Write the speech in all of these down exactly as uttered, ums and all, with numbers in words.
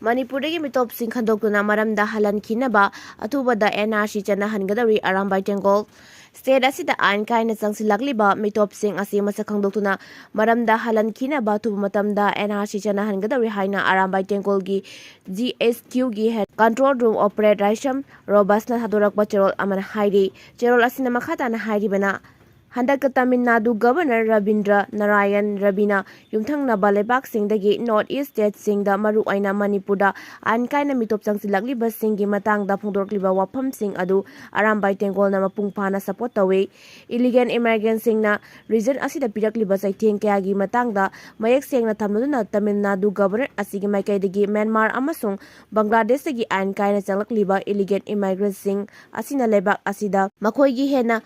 ꯃꯅꯤꯄꯨꯔꯗꯒꯤ ꯃꯤꯇꯣꯞꯁꯤꯡ ꯈꯟꯗꯣꯛꯇꯨꯅ ꯃꯔꯝꯗ ꯍꯜꯍꯟꯈꯤꯅꯕ ꯑꯊꯨꯕꯗ N R C ꯆꯠꯅꯍꯟꯒꯗꯧꯔꯤ Arambai ꯇꯦꯡꯒꯣꯜ꯫ State ꯑꯁꯤꯗ ꯑꯥꯏꯟ ꯀꯥꯏꯅ ꯆꯪꯁꯤꯜꯂꯛꯂꯤꯕ ꯃꯤꯇꯣꯞꯁꯤꯡ ꯑꯁꯤ ꯃꯁꯛ ꯈꯪꯗꯣꯛꯇꯨꯅ ꯃꯔꯝꯗ ꯍꯜꯍꯟꯈꯤꯅꯕ ꯑꯊꯨꯕ ꯃꯇꯝꯗ N R C ꯆꯠꯅꯍꯟꯒꯗꯧꯔꯤ ꯍꯥꯏꯅ ꯑꯔꯥꯝꯕꯥꯏ ꯇꯦꯡꯒꯣꯜꯒꯤ G H Q ꯒꯤ head control room operator ꯔꯥꯏꯁꯝ ꯔꯣꯕꯁꯅ ꯊꯥꯗꯣꯔꯛꯄ ꯆꯦꯔꯣꯜ ꯑꯃꯅ ꯍꯥꯏꯔꯤ꯫ ꯆꯦꯔꯣꯜ ꯑꯁꯤꯅ ꯃꯈꯥ ꯇꯥꯅ ꯍꯥꯏꯔꯤꯕꯅ, ꯍꯟꯗꯛꯇ Tamil Nadu Governor Rabindra Narayan ꯔꯕꯤꯅ ꯌꯨꯝꯊꯪꯅꯕ ꯂꯩꯕꯥꯛꯁꯤꯡꯗꯒꯤ North East Stateꯁꯤꯡꯗ, ꯃꯔꯨꯑꯣꯏꯅ ꯃꯅꯤꯄꯨꯔꯗ ꯑꯥꯏꯟ ꯀꯥꯏꯅ ꯃꯤꯇꯣꯞ ꯆꯪꯁꯤꯜꯂꯛꯂꯤꯕꯁꯤꯡꯒꯤ ꯃꯇꯥꯡꯗ ꯐꯣꯡꯗꯣꯔꯛꯂꯤꯕ ꯋꯥꯐꯝꯁꯤꯡ ꯑꯗꯨ ꯑꯔꯥꯝꯕꯥꯏ ꯇꯦꯡꯒꯣꯜꯅ ꯃꯄꯨꯡ ꯐꯥꯅ support ꯇꯧꯏ꯫ Illegal immigrantꯁꯤꯡꯅ region ꯑꯁꯤꯗ ꯄꯤꯔꯛꯂꯤꯕ ꯆꯩꯊꯦꯡ ꯀꯌꯥꯒꯤ ꯃꯇꯥꯡꯗ ꯃꯌꯦꯛ ꯁꯦꯡꯅ ꯊꯝꯂꯗꯨꯅ ꯇꯥꯃꯤꯜ ꯅꯥꯗꯨ Governor ꯑꯁꯤꯒꯤ ꯃꯥꯏꯀꯩꯗꯒꯤ ꯃ꯭ꯌꯥꯟꯃꯥꯔ ꯑꯃꯁꯨꯡ ꯕꯪꯒ꯭ꯂꯥꯗꯦꯁꯇꯒꯤ ꯑꯥꯏꯟ ꯀꯥꯏꯅ ꯆꯪꯂꯛꯂꯤꯕ illegal immigrantꯁꯤꯡ ꯑꯁꯤꯅ ꯂꯩꯕꯥꯛ ꯑꯁꯤꯗ ꯃꯈꯣꯏꯒꯤ ꯍꯦꯟꯅ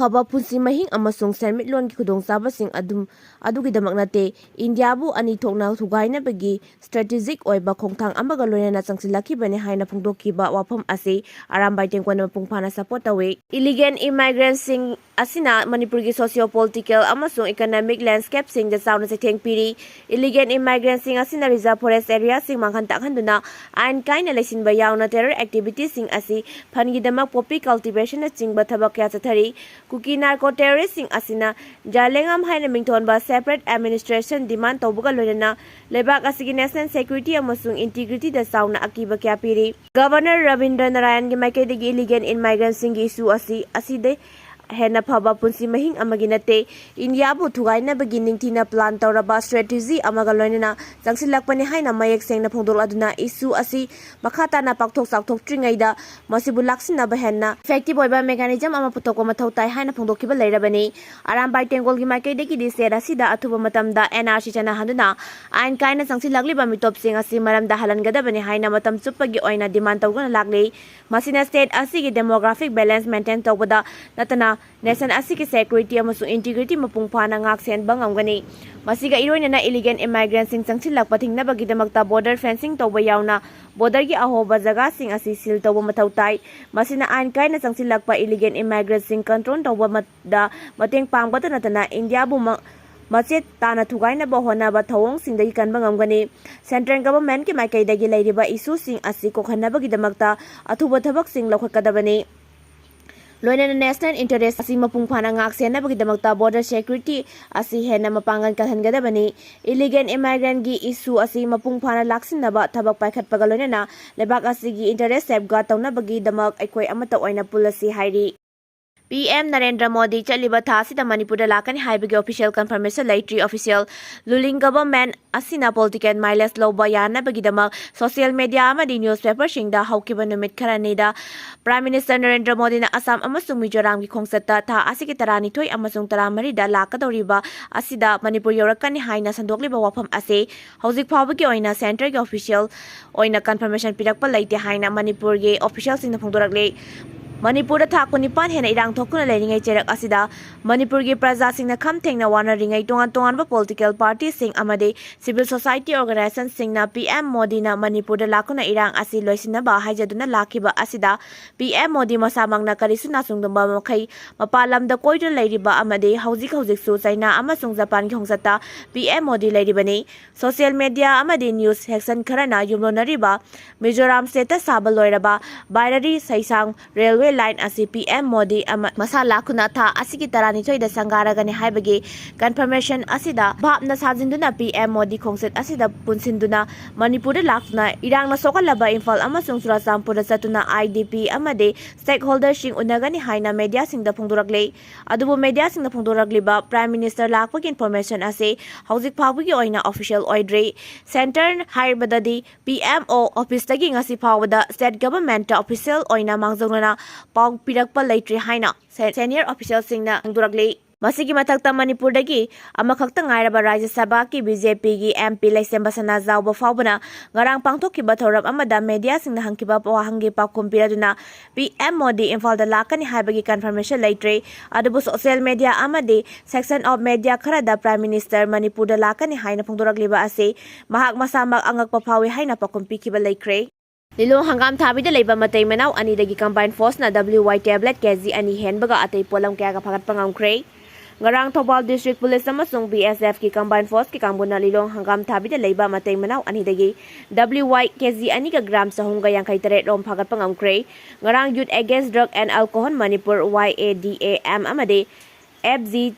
ꯐꯕ ꯄꯨꯟꯁꯤ ꯃꯍꯤꯡ ꯑꯃꯁꯨꯡ ꯁꯦꯟꯃꯤꯠꯂꯣꯟꯒꯤ ꯈꯨꯗꯣꯡꯆꯥꯕꯁꯤꯡ ꯑꯗꯨꯝ ꯑꯗꯨꯒꯤꯗꯃꯛ ꯅꯠꯇꯦ, ꯏꯟꯗꯤꯌꯥꯕꯨ ꯑꯅꯤ ꯊꯣꯛꯅ ꯊꯨꯒꯥꯏꯅꯕꯒꯤ strategic ꯑꯣꯏꯕ ꯈꯣꯡꯊꯥꯡ ꯑꯃꯒ ꯂꯣꯏꯅꯅ ꯆꯪꯁꯤꯜꯂꯛꯈꯤꯕꯅꯤ ꯍꯥꯏꯅ ꯐꯣꯡꯗꯣꯛꯈꯤꯕ ꯋꯥꯐꯝ ꯑꯁꯤ ꯑꯔꯥꯝꯕꯥꯏ ꯇꯦꯡꯒꯣꯜꯅ ꯃꯄꯨꯡ ꯐꯥꯅ support ꯇꯧꯏ꯫ Illegal immigrantꯁꯤꯡ ꯑꯁꯤꯅ ꯃꯅꯤꯄꯨꯔꯒꯤ socio political ꯑꯃꯁꯨꯡ economic landscapeꯁꯤꯡꯗ ꯆꯥꯎꯅ ꯆꯩꯊꯦꯡ ꯄꯤꯔꯤ꯫ Illegal immigrantꯁꯤꯡ ꯑꯁꯤꯅ reserve forest areaꯁꯤꯡ ꯃꯥꯡꯍꯟ ꯇꯥꯛꯍꯟꯗꯨꯅ ꯑꯥꯏꯟ ꯀꯥꯏꯅ ꯂꯩꯁꯤꯟꯕ ꯌꯥꯎꯅ terror activityꯁꯤꯡ ꯑꯁꯤ ꯐꯟꯒꯤꯗꯃꯛ poppy cultivationꯅꯆꯤꯡꯕ ꯊꯕꯛ ꯀꯌꯥ ꯆꯠꯊꯔꯤ꯫ ꯀꯨꯀꯤ narco terroristꯁꯤꯡ ꯑꯁꯤꯅ ꯖꯥꯏꯂꯦꯡꯉꯥꯝ ꯍꯥꯏꯅ ꯃꯤꯡꯊꯣꯟꯕ separate administration demand ꯇꯧꯕꯒ ꯂꯣꯏꯅꯅ ꯂꯩꯕꯥꯛ ꯑꯁꯤꯒꯤ national security ꯑꯃꯁꯨꯡ integrityꯗ ꯆꯥꯎꯅ ꯑꯀꯤꯕ ꯀꯌꯥ ꯄꯤꯔꯤ꯫ Governor ꯔꯕꯤꯟꯗ꯭ꯔ ꯅꯥꯔꯥꯌꯟꯒꯤ ꯃꯥꯏꯀꯩꯗꯒꯤ illegal immigrantꯁꯤꯡꯒꯤ issue ꯑꯁꯤ ꯑꯁꯤꯗ ꯍꯦꯟꯅ ꯐꯕ ꯄꯨꯟꯁꯤ ꯃꯍꯤꯡ ꯑꯃꯒꯤ ꯅꯠꯇꯦ, ꯏꯟꯗꯤꯌꯥꯕꯨ ꯊꯨꯒꯥꯏꯅꯕꯒꯤ ꯅꯤꯡꯊꯤꯅ plan ꯇꯧꯔꯕ strategy ꯑꯃꯒ ꯂꯣꯏꯅꯅ ꯆꯪꯁꯤꯜꯂꯛꯄꯅꯤ ꯍꯥꯏꯅ ꯃꯌꯦꯛ ꯁꯦꯡꯅ ꯐꯣꯡꯗꯣꯛꯂꯗꯨꯅ issue ꯑꯁꯤ ꯃꯈꯥ ꯇꯥꯅ ꯄꯥꯛꯊꯣꯛ ꯆꯥꯎꯊꯣꯛꯇ꯭ꯔꯤꯉꯩꯗ ꯃꯁꯤꯕꯨ ꯂꯥꯛꯁꯤꯟꯅꯕ ꯍꯦꯟꯅ effective ꯑꯣꯏꯕ mechanism ꯑꯃ ꯄꯨꯊꯣꯛꯄ ꯃꯊꯧ ꯇꯥꯏ ꯍꯥꯏꯅ ꯐꯣꯡꯗꯣꯛꯈꯤꯕ ꯂꯩꯔꯕꯅꯤ꯫ ꯑꯔꯥꯝꯕꯥꯏ ꯇꯦꯡꯒꯣꯜꯒꯤ ꯃꯥꯏꯀꯩꯗꯒꯤꯗꯤ state ꯑꯁꯤꯗ ꯑꯊꯨꯕ ꯃꯇꯝꯗ N R C ꯆꯠꯅꯍꯟꯗꯨꯅ ꯑꯥꯏꯟ ꯀꯥꯏꯅ ꯆꯪꯁꯤꯜꯂꯛꯂꯤꯕ ꯃꯤꯇꯣꯞꯁꯤꯡ ꯑꯁꯤ ꯃꯔꯝꯗ ꯍꯜꯍꯟꯒꯗꯕꯅꯤ ꯍꯥꯏꯅ ꯃꯇꯝ ꯆꯨꯞꯄꯒꯤ ꯑꯣꯏꯅ demand ꯇꯧꯗꯨꯅ ꯂꯥꯛꯂꯤ꯫ ꯃꯁꯤꯅ state ꯑꯁꯤꯒꯤ demographic balance maintain ꯇꯧꯕꯗ ꯅꯠꯇꯅ nation ꯑꯁꯤꯒꯤ security ꯑꯃꯁꯨꯡ integrity ꯃꯄꯨꯡ ꯐꯥꯅ ꯉꯥꯛꯁꯦꯟꯕ ꯉꯝꯒꯅꯤ꯫ ꯃꯁꯤꯒ ꯏꯔꯣꯏꯅꯅ illegal immigrantꯁꯤꯡ ꯆꯪꯁꯤꯜꯂꯛꯄ ꯊꯤꯡꯅꯕꯒꯤꯗꯃꯛꯇ border fencing ꯇꯧꯕ ꯌꯥꯎꯅ borderꯒꯤ ꯑꯍꯣꯕ ꯖꯒꯥꯁꯤꯡ ꯑꯁꯤ seal ꯇꯧꯕ ꯃꯊꯧ ꯇꯥꯏ꯫ ꯃꯁꯤꯅ ꯑꯥꯏꯟ ꯀꯥꯏꯅ ꯆꯪꯁꯤꯜꯂꯛꯄ illegal immigrantꯁꯤꯡ control ꯇꯧꯕꯗ ꯃꯇꯦꯡ ꯄꯥꯡꯕꯇ ꯅꯠꯇꯅ ꯏꯟꯗꯤꯌꯥꯕꯨ ꯃ-, ꯃꯆꯦꯠ ꯇꯥꯅ ꯊꯨꯒꯥꯏꯅꯕ ꯍꯣꯠꯅꯕ ꯊꯧꯑꯣꯡꯁꯤꯡꯗꯒꯤ ꯀꯟꯕ ꯉꯝꯒꯅꯤ꯫ Central Governmentꯀꯤ ꯃꯥꯏꯀꯩꯗꯒꯤ ꯂꯩꯔꯤꯕ issueꯁꯤꯡ ꯑꯁꯤ ꯀꯣꯛꯍꯟꯅꯕꯒꯤꯗꯃꯛꯇ ꯑꯊꯨꯕ ꯊꯕꯛꯁꯤꯡ ꯂꯧꯈꯠꯀꯗꯕꯅꯤ꯫ ꯂꯣꯏꯅꯅ national interest ꯑꯁꯤ ꯃꯄꯨꯡ ꯐꯥꯅ ꯉꯥꯛ ꯁꯦꯟꯅꯕꯒꯤꯗꯃꯛꯇ border security ꯑꯁꯤ ꯍꯦꯟꯅ ꯃꯄꯥꯡꯒꯜ ꯀꯜꯍꯟꯒꯗꯕꯅꯤ꯫ Illegal immigrantꯀꯤ issue ꯑꯁꯤ ꯃꯄꯨꯡ ꯐꯥꯅ ꯂꯥꯛꯁꯤꯟꯅꯕ ꯊꯕꯛ ꯄꯥꯏꯈꯠꯄꯒ ꯂꯣꯏꯅꯅ ꯂꯩꯕꯥꯛ ꯑꯁꯤꯒꯤ interest safeguard ꯇꯧꯅꯕꯒꯤꯗꯃꯛ ꯑꯩꯈꯣꯏ ꯑꯃꯠꯇ ꯑꯣꯏꯅ ꯄꯨꯜꯂꯁꯤ ꯍꯥꯏꯔꯤ꯫ P M ꯅꯔꯦꯟꯗ꯭ꯔ ꯃꯣꯗꯤ ꯆꯠꯂꯤꯕ ꯊꯥ ꯑꯁꯤꯗ ꯃꯅꯤꯄꯨꯔꯗ ꯂꯥꯛꯀꯅꯤ ꯍꯥꯏꯕꯒꯤ official confirmation ꯂꯩꯇ꯭ꯔꯤ꯫ Official ruling government ꯑꯁꯤꯅ political mileage ꯂꯧꯕ ꯌꯥꯅꯕꯒꯤꯗꯃꯛ social media ꯑꯃꯗꯤ newspaperꯁꯤꯡꯗ ꯍꯧꯈꯤꯕ ꯅꯨꯃꯤꯠ ꯈꯔꯅꯤꯗ Prime Minister ꯅꯔꯦꯟꯗ꯭ꯔ ꯃꯣꯗꯤꯅ ꯑꯁꯥꯝ ꯑꯃꯁꯨꯡ ꯃꯤꯖꯣꯔꯥꯝꯒꯤ ꯈꯣꯡꯆꯠꯇ ꯊꯥ ꯑꯁꯤꯒꯤ ꯇꯔꯥꯅꯤꯊꯣꯏ ꯑꯃꯁꯨꯡ ꯇꯔꯥꯃꯔꯤꯗ ꯂꯥꯛꯀꯗꯧꯔꯤꯕ ꯑꯁꯤꯗ ꯃꯅꯤꯄꯨꯔ ꯌꯧꯔꯛꯀꯅꯤ ꯍꯥꯏꯅ ꯁꯟꯗꯣꯛꯂꯤꯕ ꯋꯥꯐꯝ ꯑꯁꯤ ꯍꯧꯖꯤꯛ ꯐꯥꯎꯕꯒꯤ ꯑꯣꯏꯅ centreꯒꯤ official ꯑꯣꯏꯅ confirmation ꯄꯤꯔꯛꯄ ꯂꯩꯇꯦ ꯍꯥꯏꯅ ꯃꯅꯤꯄꯨꯔꯒꯤ officialꯁꯤꯡꯅ ꯐꯣꯡꯗꯣꯔꯛꯂꯤ꯫ ꯃꯅꯤꯄꯨꯔꯗ ꯊꯥ ꯀꯨꯟꯅꯤꯄꯥꯟ ꯍꯦꯟꯅ ꯏꯔꯥꯡ ꯊꯣꯛꯇꯨꯅ ꯂꯩꯔꯤꯉꯩ ꯆꯩꯔꯛ ꯑꯁꯤꯗ ꯃꯅꯤꯄꯨꯔꯒꯤ ꯄ꯭ꯔꯖꯥꯁꯤꯡꯅ ꯈꯝ ꯊꯦꯡꯅ ꯋꯥꯅꯔꯤꯉꯩ ꯇꯣꯉꯥꯟ ꯇꯣꯉꯥꯟꯕ political partyꯁꯤꯡ ꯑꯃꯗꯤ civil society organizationꯁꯤꯡꯅ P M ꯃꯣꯗꯤꯅ ꯃꯅꯤꯄꯨꯔꯗ ꯂꯥꯛꯇꯨꯅ ꯏꯔꯥꯡ ꯑꯁꯤ ꯂꯣꯏꯁꯤꯟꯅꯕ ꯍꯥꯏꯖꯗꯨꯅ ꯂꯥꯛꯈꯤꯕ ꯑꯁꯤꯗ P M ꯃꯣꯗꯤ ꯃꯁꯥꯃꯛꯅ ꯀꯔꯤꯁꯨ ꯅꯥꯆꯨꯡꯗꯕ ꯃꯈꯩ ꯃꯄꯥꯟ ꯂꯝꯗ ꯀꯣꯏꯗꯨꯅ ꯂꯩꯔꯤꯕ ꯑꯃꯗꯤ ꯍꯧꯖꯤꯛ ꯍꯧꯖꯤꯛꯁꯨ ꯆꯩꯅꯥ ꯑꯃꯁꯨꯡ ꯖꯄꯥꯟꯒꯤ ꯈꯣꯡꯆꯠꯇ P M ꯃꯣꯗꯤ ꯂꯩꯔꯤꯕꯅꯤ꯫ Social media ꯑꯃꯗꯤ news section ꯈꯔꯅ ꯌꯨꯝꯂꯣꯟꯅꯔꯤꯕ ꯃꯤꯖꯣꯔꯥꯝ stateꯇ ꯁꯥꯕ ꯂꯣꯏꯔꯕ ꯕꯥꯏꯔꯔꯤ ꯁꯩꯁꯥꯡ railway line ꯑꯁꯤ P M ꯃꯣꯗꯤ ꯑꯃ ꯃꯁꯥ ꯂꯥꯛꯇꯨꯅ ꯊꯥ ꯑꯁꯤꯒꯤ ꯇꯔꯥꯅꯤꯊꯣꯏꯗ ꯁꯪꯒꯥꯔꯒꯅꯤ ꯍꯥꯏꯕꯒꯤ confirmation ꯑꯁꯤꯗ ꯚꯥꯞꯅ ꯁꯥꯖꯤꯟꯗꯨꯅ P M ꯃꯣꯗꯤ ꯈꯣꯡꯆꯠ ꯑꯁꯤꯗ ꯄꯨꯟꯁꯤꯟꯗꯨꯅ ꯃꯅꯤꯄꯨꯔꯗ ꯂꯥꯛꯇꯨꯅ ꯏꯔꯥꯡꯅ ꯁꯣꯛꯍꯜꯂꯕ ꯏꯝꯐꯥꯜ ꯑꯃꯁꯨꯡ ꯆꯨꯔꯥꯆꯥꯟꯄꯨꯔꯗ ꯆꯠꯇꯨꯅ I D P ꯑꯃꯗꯤ stakeholderꯁꯤꯡ ꯎꯅꯒꯅꯤ ꯍꯥꯏꯅ mediaꯁꯤꯡꯗ ꯐꯣꯡꯗꯣꯔꯛꯂꯤ꯫ ꯑꯗꯨꯕꯨ mediaꯁꯤꯡꯅ ꯐꯣꯡꯗꯣꯔꯛꯂꯤꯕ Prime Minister ꯂꯥꯛꯄꯒꯤ information ꯑꯁꯤ ꯍꯧꯖꯤꯛ ꯐꯥꯎꯕꯒꯤ ꯑꯣꯏꯅ official ꯑꯣꯏꯗ꯭ꯔꯤ꯫ Centre ꯍꯥꯏꯔꯕꯗꯗꯤ P M O officeꯇꯒꯤ ꯉꯁꯤ ꯐꯥꯎꯕꯗ state governmentꯇ official ꯑꯣꯏꯅ ꯃꯥꯡꯖꯧꯅꯅ ꯄꯥꯎ ꯄꯤꯔꯛꯄ ꯂꯩꯇ꯭ꯔꯤ ꯍꯥꯏꯅ se-, senior officialꯁꯤꯡꯅ ꯐꯣꯡꯗꯣꯔꯛꯂꯤ꯫ ꯃꯁꯤꯒꯤ ꯃꯊꯛꯇ ꯃꯅꯤꯄꯨꯔꯗꯒꯤ ꯑꯃꯈꯛꯇ ꯉꯥꯏꯔꯕ ꯔꯥꯖ꯭ꯌ ꯁꯚꯥꯒꯤ B J Pꯒꯤ M P ꯂꯩꯁꯦꯝꯕ ꯁꯅꯥꯖꯥꯎꯕ ꯐꯥꯎꯕꯅ ꯉꯔꯥꯡ ꯄꯥꯡꯊꯣꯛꯈꯤꯕ ꯊꯧꯔꯝ ꯑꯃꯗ mediaꯁꯤꯡꯅ ꯍꯪꯈꯤꯕ ꯋꯥꯍꯪꯒꯤ ꯄꯥꯎꯈꯨꯝ ꯄꯤꯔꯗꯨꯅ P M ꯃꯣꯗꯤ ꯏꯝꯐꯥꯜꯗ ꯂꯥꯛꯀꯅꯤ ꯍꯥꯏꯕꯒꯤ confirmation ꯂꯩꯇ꯭ꯔꯤ꯫ ꯑꯗꯨꯕꯨ social media ꯑꯃꯗꯤ section of media ꯈꯔꯗ Prime Minister ꯃꯅꯤꯄꯨꯔꯗ ꯂꯥꯛꯀꯅꯤ ꯍꯥꯏꯅ ꯐꯣꯡꯗꯣꯔꯛꯂꯤꯕ ꯑꯁꯤ ꯃꯍꯥꯛ ꯃꯁꯥꯃꯛ ꯑꯉꯛꯄ ꯐꯥꯎꯏ ꯍꯥꯏꯅ ꯄꯥꯎꯈꯨꯝ ꯄꯤꯈꯤꯕ ꯂꯩꯈ꯭ꯔꯦ꯫ ꯂꯤꯂꯣꯡ ꯍꯪꯒꯥꯝ ꯊꯥꯕꯤꯗ ꯂꯩꯕ ꯃꯇꯩ ꯃꯅꯥꯎ ꯑꯅꯤꯗꯒꯤ combined forceꯅ W Y tablet K G ꯑꯅꯤ ꯍꯦꯟꯕꯒ ꯑꯇꯩ ꯄꯣꯠꯂꯝ ꯀꯌꯥꯒ ꯐꯥꯒꯠꯄ ꯉꯝꯈ꯭ꯔꯦ꯫ ꯉꯔꯥꯡ ꯊꯧꯕꯥꯜ District Police ꯑꯃꯁꯨꯡ B S F ꯀꯤ Combined Force ꯀꯤ ꯀꯥꯡꯕꯨꯅ ꯂꯤꯂꯣꯡ ꯍꯪꯒꯥꯝ ꯊꯥꯕꯤꯗ ꯂꯩꯕ ꯃꯇꯩ ꯃꯅꯥꯎ ꯑꯅꯤꯗꯒꯤ W Y K G ꯑꯅꯤꯒ gram ꯆꯍꯨꯝꯒ ꯌꯥꯡꯈꯩ ꯇꯔꯦꯠ ꯔꯣꯝ ꯐꯥꯒꯠꯄ ꯉꯝꯈ꯭ꯔꯦ꯫ ꯉꯔꯥꯡ Youth Against Drug and Alcohol Manipur, Y A D A M, ꯑꯃꯗꯤ F G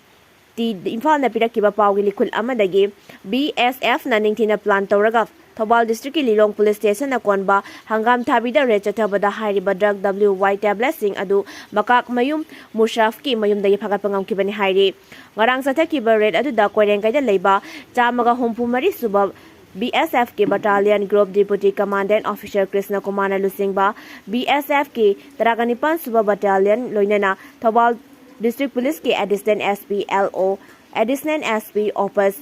T ꯏꯝꯐꯥꯜꯅ ꯄꯤꯔꯛꯈꯤꯕ ꯄꯥꯎꯒꯤ ꯂꯤꯈꯨꯜ ꯑꯃꯗꯒꯤ, B S F ꯅ ꯅꯤꯡꯊꯤꯅ plan ꯇꯧꯔꯒ ꯊꯧꯕꯥꯜ District ꯀꯤ ꯂꯤꯂꯣꯡ Police Station ꯅ ꯀꯣꯟꯕ ꯍꯪꯒꯥꯝ ꯊꯥꯕꯤꯗ raid ꯆꯠꯊꯕꯗ ꯍꯥꯏꯔꯤꯕ drug W Y tablet ꯁꯤꯡ ꯑꯗꯨ ꯃꯀꯥꯛꯃꯌꯨꯝ ꯃꯨꯁꯔꯥꯐꯀꯤ ꯃꯌꯨꯝꯗꯒꯤ ꯐꯥꯒꯠꯄ ꯉꯝꯈꯤꯕꯅꯤ ꯍꯥꯏꯔꯤ꯫ ꯉꯔꯥꯡ ꯆꯠꯊꯈꯤꯕ raid ꯑꯗꯨꯗ ꯀꯣꯏꯔꯦꯡꯒꯩꯗ ꯂꯩꯕ ꯆꯥꯝꯃꯒ ꯍꯨꯝꯐꯨ ꯃꯔꯤ ꯁꯨꯕ B S F ꯀꯤ Battalion Group Deputy Commandant Officer Krishna ꯀꯨꯃꯥꯔꯅ ꯂꯨꯆꯤꯡꯕ B S F ꯀꯤ ꯇꯔꯥꯒ ꯅꯤꯄꯥꯟ ꯁꯨꯕ Battalion ꯂꯣꯏꯅꯅ ꯊꯧꯕꯥꯜ District Police ꯀꯤ Additional S P, L O, Additional S P Opus,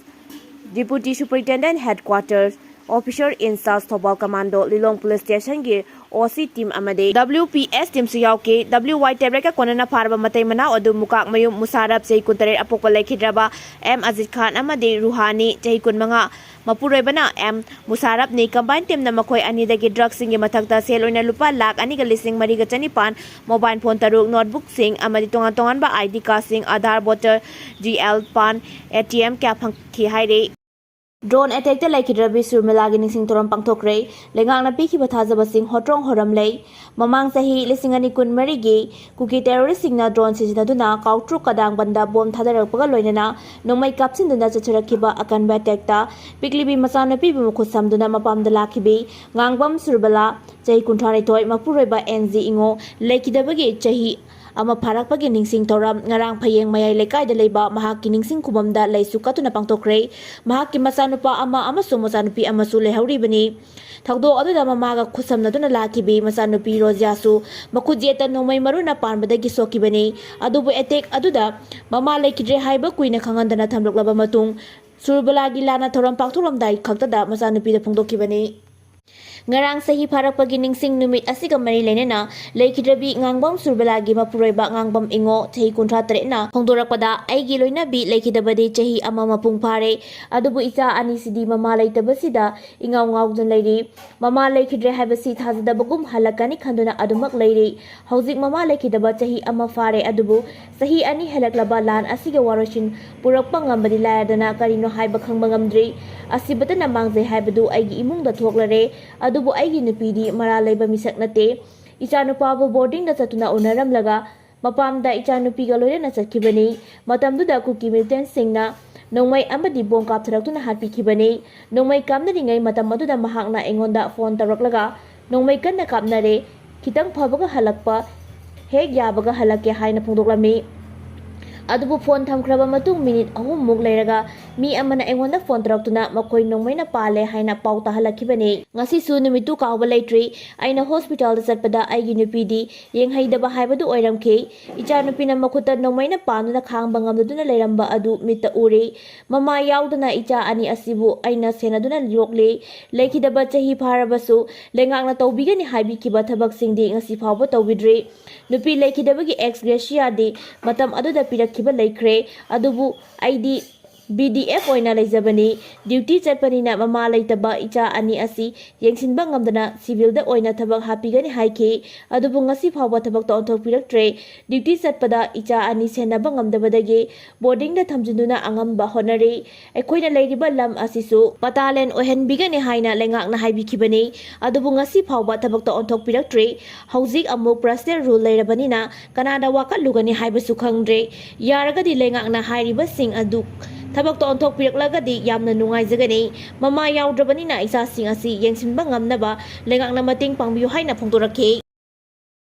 Deputy Superintendent Headquarters, Officer in Charge Thoubal Commando, Lilong Police Station ꯒꯤ O C team ꯑꯃꯗꯤ W P S team ꯁꯨ ꯌꯥꯎꯈꯤ꯫ W Y tablet ꯀ ꯀꯣꯟꯅꯅ ꯐꯥꯔꯕ ꯃꯇꯩ ꯃꯅꯥꯎ ꯑꯗꯨ ꯃꯨꯀꯥꯛꯃꯌꯨꯝ ꯃꯨꯁꯥꯔꯞ, ꯆꯍꯤ ꯀꯨꯟꯇꯔꯦꯠ, ꯑꯄꯣꯛꯄ ꯂꯩꯈꯤꯗ꯭ꯔꯕ M ꯑꯖꯤꯠ ꯈꯥꯟ ꯑꯃꯗꯤ ꯔꯨꯍꯥꯅꯤ, ꯆꯍꯤ ꯀꯨꯟꯃꯉꯥ, ꯃꯄꯨꯔꯣꯏꯕꯅ M ꯃꯨꯁꯥꯔꯞꯅꯤ꯫ Combined team ꯅ ꯃꯈꯣꯏ ꯑꯅꯤꯗꯒꯤ drug ꯁꯤꯡꯒꯤ ꯃꯊꯛꯇ ꯁꯦꯜ ꯑꯣꯏꯅ ꯂꯨꯄꯥ ꯂꯥꯈ ꯑꯅꯤꯒ ꯂꯤꯁꯤꯡ ꯃꯔꯤꯒ ꯆꯅꯤꯄꯥꯟ, mobile phone ꯇꯔꯨꯛ, notebook ꯁꯤꯡ ꯑꯃꯗꯤ ꯇꯣꯉꯥꯟ ꯇꯣꯉꯥꯟꯕ I D card ꯁꯤꯡ, Aadhaar, voter, G L, PAN, A T M ꯀꯌꯥ ꯐꯪꯈꯤ ꯍꯥꯏꯔꯤ꯫ Drone attack ꯇ ꯂꯩꯈꯤꯗ꯭ꯔꯕꯤ ꯁꯨꯔꯃꯤꯂꯥꯒꯤ ꯅꯤꯡꯁꯤꯡ ꯊꯧꯔꯝ ꯄꯥꯡꯊꯣꯛꯈ꯭ꯔꯦ꯫ ꯂꯩꯉꯥꯛꯅ ꯄꯤꯈꯤꯕ ꯊꯥꯖꯕꯁꯤꯡ ꯍꯣꯇ꯭ꯔꯣꯡ ꯍꯣꯔꯝꯂꯦ꯫ ꯃꯃꯥꯡ ꯆꯍꯤ ꯂꯤꯁꯤꯡ ꯑꯅꯤ ꯀꯨꯟꯃꯔꯤꯒꯤ ꯀꯨꯀꯤ terrorist ꯁꯤꯡꯅ drone ꯁꯤꯖꯤꯟꯅꯗꯨꯅ ꯀꯥꯎꯇ꯭ꯔꯨꯛ ꯀꯗꯥꯡꯕꯟꯗ bomb ꯊꯥꯗꯔꯛꯄꯒ ꯂꯣꯏꯅꯅ ꯅꯣꯡꯃꯩ ꯀꯥꯞꯁꯤꯟꯗꯨꯅ ꯆꯠꯊꯔꯛꯈꯤꯕ ꯑꯀꯟꯕ attack ꯇ ꯄꯤꯛꯂꯤꯕꯤ ꯃꯆꯥꯅꯨꯄꯤꯕꯨ ꯃꯈꯨꯠ ꯁꯝꯗꯨꯅ ꯃꯄꯥꯝꯗ ꯂꯥꯛꯈꯤꯕꯤ ꯉꯥꯡꯕꯝ ꯁꯨꯔꯕꯂꯥ, ꯆꯍꯤ ꯀꯨꯟꯊ꯭ꯔꯥꯅꯤꯊꯣꯏ, ꯃꯄꯨꯔꯣꯏꯕ N G ꯏꯉꯣ, ꯂꯩꯈꯤꯗꯕꯒꯤ ꯆꯍꯤ ꯑꯃ ꯐꯥꯔꯛꯄꯒꯤ ꯅꯤꯡꯁꯤꯡ ꯊꯧꯔꯝ ꯉꯔꯥꯡ ꯐꯌꯦꯡ ꯃꯌꯥꯏ ꯂꯩꯀꯥꯏꯗ ꯂꯩꯕ ꯃꯍꯥꯛꯀꯤ ꯅꯤꯡꯁꯤꯡ ꯈꯨꯕꯝꯗ ꯂꯩꯁꯨ ꯀꯠꯇꯨꯅ ꯄꯥꯡꯊꯣꯛꯈ꯭ꯔꯦ꯫ ꯃꯍꯥꯛꯀꯤ ꯃꯆꯥꯅꯨꯄꯥ ꯑꯃ ꯑꯃꯁꯨꯡ ꯃꯆꯥꯅꯨꯄꯤ ꯑꯃꯁꯨ ꯂꯩꯍꯧꯔꯤꯕꯅꯤ꯫ ꯊꯧꯗꯣꯛ ꯑꯗꯨꯗ ꯃꯃꯥꯒ ꯈꯨꯠꯁꯝꯅꯗꯨꯅ ꯂꯥꯛꯈꯤꯕꯤ ꯃꯆꯥꯅꯨꯄꯤ ꯔꯣꯖꯤꯌꯥꯁꯨ ꯃꯈꯨꯠ ꯌꯦꯠꯇ ꯅꯣꯡꯃꯩ ꯃꯔꯨꯅ ꯄꯥꯟꯕꯗꯒꯤ ꯁꯣꯛꯈꯤꯕꯅꯤ꯫ ꯑꯗꯨꯕꯨ attack ꯑꯗꯨꯗ ꯃꯃꯥ ꯂꯩꯈꯤꯗ꯭ꯔꯦ ꯍꯥꯏꯕ ꯀꯨꯏꯅ ꯈꯪꯍꯟꯗꯅ ꯊꯝꯂꯛꯂꯕ ꯃꯇꯨꯡ, ꯁꯨꯔꯕꯂꯥꯒꯤ ꯂꯥꯟꯅ ꯊꯧꯔꯝ ꯄꯥꯡꯊꯣꯛꯂꯝꯗꯥꯏ ꯈꯛꯇꯗ ꯃꯆꯥꯅꯨꯄꯤꯗ ꯐꯣꯡꯗꯣꯛꯈꯤꯕꯅꯤ꯫ ꯉꯔꯥꯡ ꯆꯍꯤ ꯐꯥꯔꯛꯄꯒꯤ ꯅꯤꯡꯁꯤꯡ ꯅꯨꯃꯤꯠ ꯑꯁꯤꯒ ꯃꯔꯤ ꯂꯩꯅꯅ ꯂꯩꯈꯤꯗ꯭ꯔꯕꯤ ꯉꯥꯡꯕꯝ ꯁꯨꯔꯕꯂꯥꯒꯤ ꯃꯄꯨꯔꯣꯏꯕ ꯉꯥꯡꯕꯝ ꯏꯉꯣ, ꯆꯍꯤ ꯀꯨꯟꯊ꯭ꯔꯥ ꯇꯔꯦꯠꯅ ꯐꯣꯡꯗꯣꯔꯛꯄꯗ, ꯑꯩꯒꯤ ꯂꯣꯏꯅꯕꯤ ꯂꯩꯈꯤꯗꯕꯗꯤ ꯆꯍꯤ ꯑꯃ ꯃꯄꯨꯡ ꯐꯥꯔꯦ, ꯑꯗꯨꯕꯨ ꯏꯆꯥ ꯑꯅꯤꯁꯤꯗꯤ ꯃꯃꯥ ꯂꯩꯇꯕꯁꯤꯗ ꯏꯉꯥꯎ ꯉꯥꯎꯗꯨꯅ ꯂꯩꯔꯤ꯫ ꯃꯃꯥ ꯂꯩꯈꯤꯗ꯭ꯔꯦ ꯍꯥꯏꯕꯁꯤ ꯊꯥꯖꯗꯕꯒꯨꯝ ꯍꯜꯂꯛꯀꯅꯤ ꯈꯟꯗꯨꯅ ꯑꯗꯨꯃꯛ ꯂꯩꯔꯤ꯫ ꯍꯧꯖꯤꯛ ꯃꯃꯥ ꯂꯩꯈꯤꯗꯕ ꯆꯍꯤ ꯑꯃ ꯐꯥꯔꯦ, ꯑꯗꯨꯕꯨ ꯆꯍꯤ ꯑꯅꯤ ꯍꯦꯜꯂꯛꯂꯕ ꯂꯥꯟ ꯑꯁꯤꯒꯤ ꯋꯥꯔꯣꯏꯁꯤꯟ ꯄꯨꯔꯛꯄ ꯉꯝꯕꯗꯤ ꯂꯥꯏꯔꯗꯅ ꯀꯔꯤꯅꯣ ꯍꯥꯏꯕ ꯈꯪꯕ ꯉꯝꯗ꯭ꯔꯤ꯫ ꯑꯁꯤꯕꯇꯅ ꯃꯥꯡꯖꯩ ꯍꯥꯏꯕꯗꯨ ꯑꯩꯒꯤ ꯏꯃꯨꯡꯗ ꯊꯣꯛꯂꯔꯦ꯫ ꯑꯗꯨꯕꯨ ꯑꯩꯒꯤ ꯅꯨꯄꯤꯗꯤ ꯃꯔꯥꯜ ꯂꯩꯕ ꯃꯤꯁꯛ ꯅꯠꯇꯦ꯫ ꯏꯆꯥꯅꯨꯄꯥꯕꯨ ꯕꯣꯔꯗꯤꯡꯗ ꯆꯠꯇꯨꯅ ꯎꯅꯔꯝꯂꯒ ꯃꯄꯥꯝꯗ ꯏꯆꯥꯅꯨꯄꯤꯒ ꯂꯣꯏꯅꯅ ꯆꯠꯈꯤꯕꯅꯤ꯫ ꯃꯇꯝꯗꯨꯗ ꯀꯨꯀꯤ ꯃꯤꯂꯤꯇꯦꯟꯁꯤꯡꯅ ꯅꯣꯡꯃꯩ ꯑꯃꯗꯤ ꯕꯣꯝ ꯀꯥꯞꯊꯔꯛꯇꯨꯅ ꯍꯥꯠꯄꯤꯈꯤꯕꯅꯤ꯫ ꯅꯣꯡꯃꯩ ꯀꯥꯞꯅꯔꯤꯉꯩ ꯃꯇꯝ ꯑꯗꯨꯗ ꯃꯍꯥꯛꯅ ꯑꯩꯉꯣꯟꯗ ꯐꯣꯟ ꯇꯧꯔꯛꯂꯒ, "ꯅꯣꯡꯃꯩ ꯀꯟꯅ ꯀꯥꯞꯅꯔꯦ, ꯈꯤꯇꯪ ꯐꯕꯒ ꯍꯜꯂꯛꯄ ꯍꯦꯛ ꯌꯥꯕꯒ ꯍꯜꯂꯛꯀꯦ" ꯍꯥꯏꯅ ꯐꯣꯡꯗꯣꯛꯂꯝꯃꯤ꯫ ꯑꯗꯨꯕꯨ ꯐꯣꯟ ꯊꯝꯈ꯭ꯔꯕ ꯃꯇꯨꯡ ꯃꯤꯅꯤꯠ ꯑꯍꯨꯝꯃꯨꯛ ꯂꯩꯔꯒ ꯃꯤ ꯑꯃꯅ ꯑꯩꯉꯣꯟꯗ ꯐꯣꯟ ꯇꯧꯔꯛꯇꯨꯅ ꯃꯈꯣꯏ ꯅꯣꯡꯃꯩꯅ ꯄꯥꯜꯂꯦ ꯍꯥꯏꯅ ꯄꯥꯎ ꯇꯥꯍꯜꯂꯛꯈꯤꯕꯅꯤ꯫ ꯉꯁꯤꯁꯨ ꯅꯨꯃꯤꯠꯇꯨ ꯀꯥꯎꯕ ꯂꯩꯇ꯭ꯔꯤ꯫ ꯑꯩꯅ ꯍꯣꯁꯄꯤꯇꯥꯜꯗ ꯆꯠꯄꯗ ꯑꯩꯒꯤ ꯅꯨꯄꯤꯗꯤ ꯌꯦꯡꯍꯩꯗꯕ ꯍꯥꯏꯕꯗꯨ ꯑꯣꯏꯔꯝꯈꯤ꯫ ꯏꯆꯥꯅꯨꯄꯤꯅ ꯃꯈꯨꯠꯇ ꯅꯣꯡꯃꯩꯅ ꯄꯥꯟꯗꯨꯅ ꯈꯥꯡꯕ ꯉꯝꯗꯗꯨꯅ ꯂꯩꯔꯝꯕ ꯑꯗꯨ ꯃꯤꯠꯇ ꯎꯔꯤ꯫ ꯃꯃꯥ ꯌꯥꯎꯗꯅ ꯏꯆꯥ ꯑꯅꯤ ꯑꯁꯤꯕꯨ ꯑꯩꯅ ꯁꯦꯟꯅꯗꯨꯅ ꯌꯣꯛꯂꯤ꯫ ꯂꯩꯈꯤꯗꯕ ꯆꯍꯤ ꯐꯥꯔꯕꯁꯨ ꯂꯩꯉꯥꯛꯅ ꯇꯧꯕꯤꯒꯅꯤ ꯍꯥꯏꯕꯤꯈꯤꯕ ꯊꯕꯛꯁꯤꯡꯗꯤ ꯉꯁꯤ ꯐꯥꯎꯕ ꯇꯧꯕꯤꯗ꯭ꯔꯤ꯫ ꯅꯨꯄꯤ ꯂꯩꯈꯤꯗꯕꯒꯤ ꯑꯦꯛꯁ ꯒ꯭ꯔꯦꯁꯤꯌꯥꯗꯤ ꯃꯇꯝ ꯑꯗꯨꯗ ꯄꯤꯔꯛꯈꯤꯕ ꯂꯩꯈ꯭ꯔꯦ, ꯑꯗꯨꯕꯨ ꯑꯩꯗꯤ ꯕꯤ ꯗꯤ ꯑꯦꯐ ꯑꯣꯏꯅ ꯂꯩꯖꯕꯅꯤ꯫ ꯗ꯭ꯌꯨꯇꯤ ꯆꯠꯄꯅꯤꯅ ꯃꯃꯥ ꯂꯩꯇꯕ ꯏꯆꯥ ꯑꯅꯤ ꯑꯁꯤ ꯌꯦꯡꯁꯤꯟꯕ ꯉꯝꯗꯅ ꯁꯤꯚꯤꯜꯗ ꯑꯣꯏꯅ ꯊꯕꯛ ꯍꯥꯞꯄꯤꯒꯅꯤ ꯍꯥꯏꯈꯤ꯫ ꯑꯗꯨꯕꯨ ꯉꯁꯤ ꯐꯥꯎꯕ ꯊꯕꯛꯇ ꯑꯣꯟꯊꯣꯛꯄꯤꯔꯛꯇ꯭ꯔꯦ꯫ ꯗ꯭ꯌꯨꯇꯤ ꯆꯠꯄꯗ ꯏꯆꯥ ꯑꯅꯤ ꯁꯦꯟꯅꯕ ꯉꯝꯗꯕꯗꯒꯤ ꯕꯣꯔꯗꯤꯡꯗ ꯊꯝꯖꯤꯟꯗꯨꯅ ꯑꯉꯝꯕ ꯍꯣꯠꯅꯔꯤ꯫ ꯑꯩꯈꯣꯏꯅ ꯂꯩꯔꯤꯕ ꯂꯝ ꯑꯁꯤꯁꯨ ꯄꯇꯥꯂꯦꯟ ꯑꯣꯏꯍꯟꯕꯤꯒꯅꯤ ꯍꯥꯏꯅ ꯂꯩꯉꯥꯛꯅ ꯍꯥꯏꯕꯤꯈꯤꯕꯅꯤ꯫ ꯑꯗꯨꯕꯨ ꯉꯁꯤ ꯐꯥꯎꯕ ꯊꯕꯛꯇ ꯑꯣꯟꯊꯣꯛꯄꯤꯔꯛꯇ꯭ꯔꯤ꯫ ꯍꯧꯖꯤꯛ ꯑꯃꯨꯛ ꯄꯔꯁꯅꯦꯜ ꯔꯨꯜ ꯂꯩꯔꯕꯅꯤꯅ ꯀꯅꯥꯗ ꯋꯥꯀꯠꯂꯨꯒꯅꯤ ꯍꯥꯏꯕꯁꯨ ꯈꯪꯗ꯭ꯔꯦ꯫ ꯌꯥꯔꯒꯗꯤ ꯂꯩꯉꯥꯛꯅ ꯍꯥꯏꯔꯤꯕꯁꯤꯡ ꯑꯗꯨ ꯊꯕꯛꯇ ꯑꯣꯟꯊꯣꯛꯄꯤꯔꯛꯂꯒꯗꯤ ꯌꯥꯝꯅ ꯅꯨꯡꯉꯥꯏꯖꯒꯅꯤ꯫ ꯃꯃꯥ ꯌꯥꯎꯗ꯭ꯔꯕꯅꯤꯅ ꯏꯆꯥꯁꯤꯡ ꯑꯁꯤ ꯌꯦꯡꯁꯤꯟꯕ ꯉꯝꯅꯕ ꯂꯩꯉꯥꯛꯅ ꯃꯇꯦꯡ ꯄꯥꯡꯕꯤꯌꯨ ꯍꯥꯏꯅ ꯐꯣꯡꯗꯣꯔꯛꯈꯤ꯫